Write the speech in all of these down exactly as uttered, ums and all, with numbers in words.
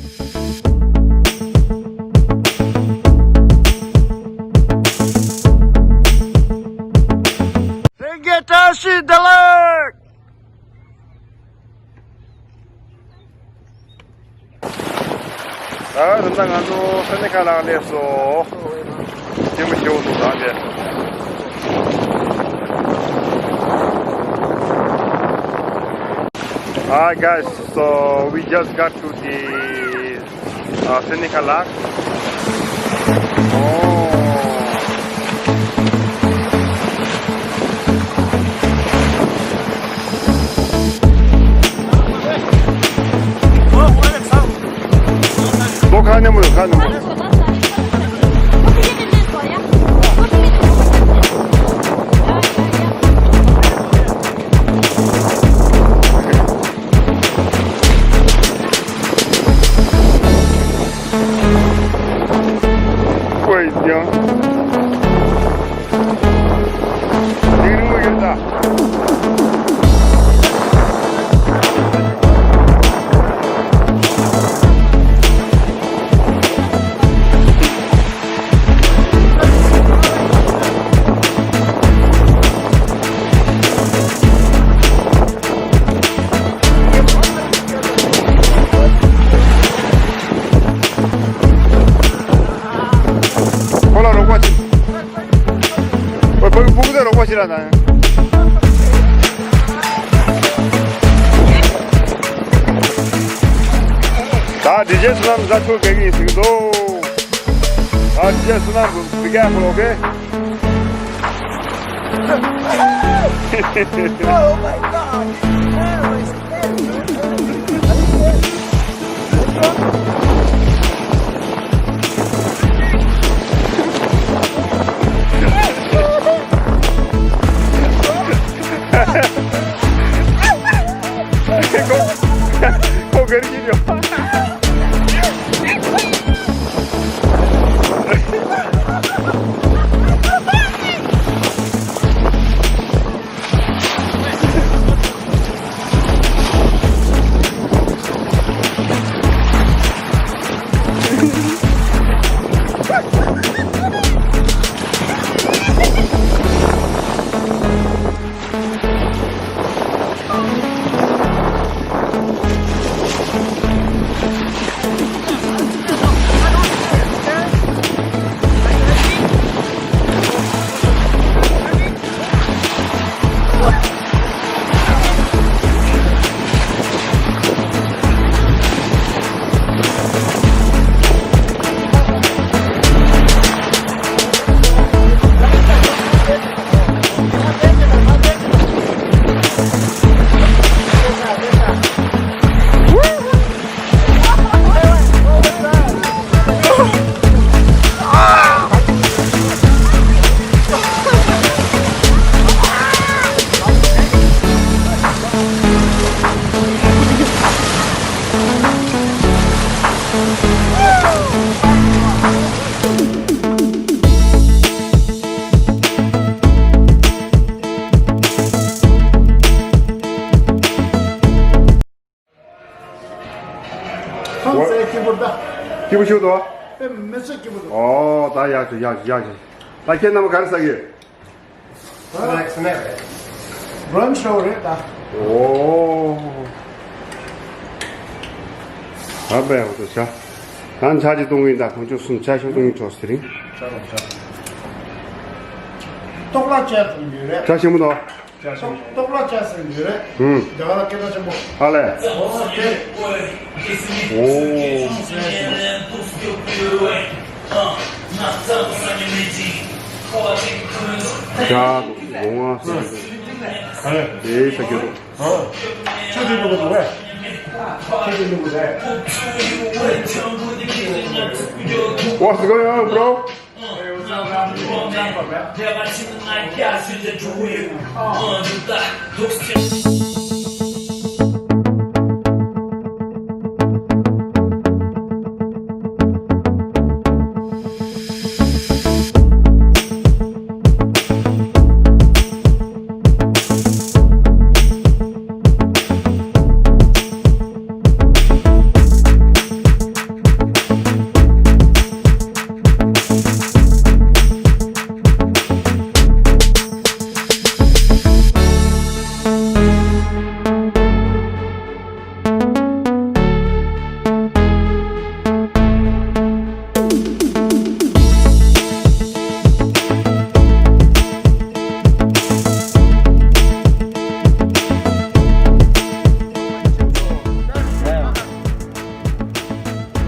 ལྷན་རྒྱས་བཀྲ་ཤིས་བདེ་ལེགས། ད་རིམ་པ་ང་ཚོ་སེ་ནེ་ཀལ་ལ་སླེབས་སོང་། ལྕི་མོ་ཞེ་པོ་འདུག་ད་འདི། Hi guys, so we just got to the ཨ། སེ་ནེ་ཀལ་ལགས། ཨོ། ལོ་ཁ་ནས་མོ་ཁ་ནས་མོ། ཀོས་ཡང་། ལིང་རིང་མོ་ཡོད་ད། ཁོ་ལ་རོགས་པ་བྱེད། ཨོ། ཕ་གི་ཕུག་དེ་རོགས་པ་བྱེད་ར་ད། ད་ཌི་ཇེ་བསོད་ནམས་ཟ་ཆོག་ག་གི་ཡིན་ཟིག་འདུག་ད་ཌི་ཇེ་བསོད་ནམས། Be careful, okay? Oh my God! ཁོ་ག་རེ་བྱེད་ཡོད། ཁམས་ཚན་སྐྱིད་པོ་ད། སྐྱིད་པོ་ཞིག་འདུག་ཨེ། མི་ཚེ་སྐྱིད་པོ་འདུག་ཨོ། ད་ཡག་ཅིག་ཡག་ཅིག་ཡག་ཅིག་ད་ཁྱེད་རྣམ་པ་ག་རེ་ཟ་གི་ཡོད། སི་ནེག་སི་ནེག་རེད། བྷི་རན་ཆི་ཤོ་རེད་ད། ཨོ། ད་བས་འོ་དོ་ཆ། ད་ཆ་ཅིག་གཏོང་གི་ཡིན་ད། གང་ཆོག་གསུམ་ཆ་ཤོག་གཏོང་གི་ཆོག་ཟེར་རིང་། ཆ་རོགས་ཆ། ཏོག་ལ་ཅན་གཏོང་གི་རེད། ཆ་ཞིམ་པོ་འདུག་ཏོག་ལ་ཅན་ཟེར་གྱི་རེད། ཧུམ། རྒྱ་གར་ལ་སྐད་གྲགས་ཆེན་པོ། ཨ་ལས། ཨོ་དེ། ཨོ། ཇ་འདུག་ལོང་བ་ཟེར་གྱི་འདུག་ཨ་ལས། དེ་ཟ་རྒྱུ་འདུག་ཨོ། ཁྱོད་དེ་འདུག་གི་འདུག་གས། ཁྱོད་དེ་འདུག་གི་རེད། What's going on, bro?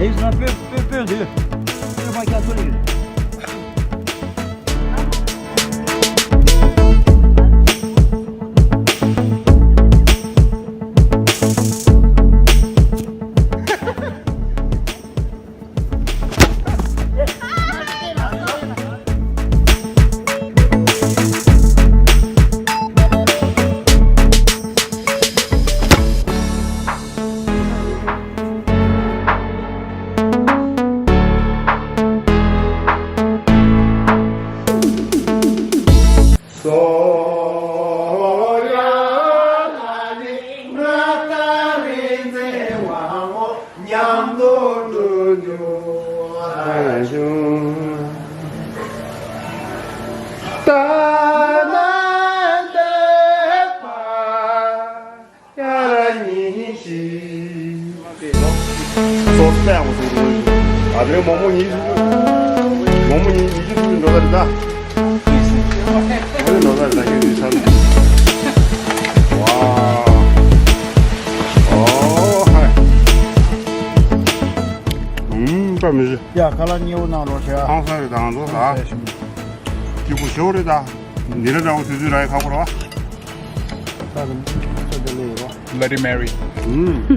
ཨེ་ས་པོད་པོད་པོད་འདི། པོད་པ་རྒྱ་མཚོ་ལི། སོ་སོ་ཡག་པོ་བཟོས་འདུག་ཨ་རེ་མོག་མོག་ཉིས་བཅུ། མོག་མོག་ཉིས་ཉིས་བཅུ་ཚུགས་འགྲོ་ས་རེད་ད། ཨ་རེ་ནོར་ས་རེད་ད་ཁྱོད་ཀྱི་ས་རེད། ཝའོ། ཨོ་ཧའི། ཨུམ་པ་མི་བཟོད། ཡ་ཁ་ལག་མཉེས་པོ་གནང་རོགས་བྱ། ཧང་སང་རེད་ད་ང་ཚོ་ད། སྐྱིད་པོ་ཞོ་རེད་ད། འདི་འདྲ་འདྲ་བོ་དུས་ཚོད་རག་ཡ་ཁག་པོ་རེད་བ། ད་དུང་ཚོད་དེ་ལས་ཡོད་བ། Bloody Mary. ཨུམ།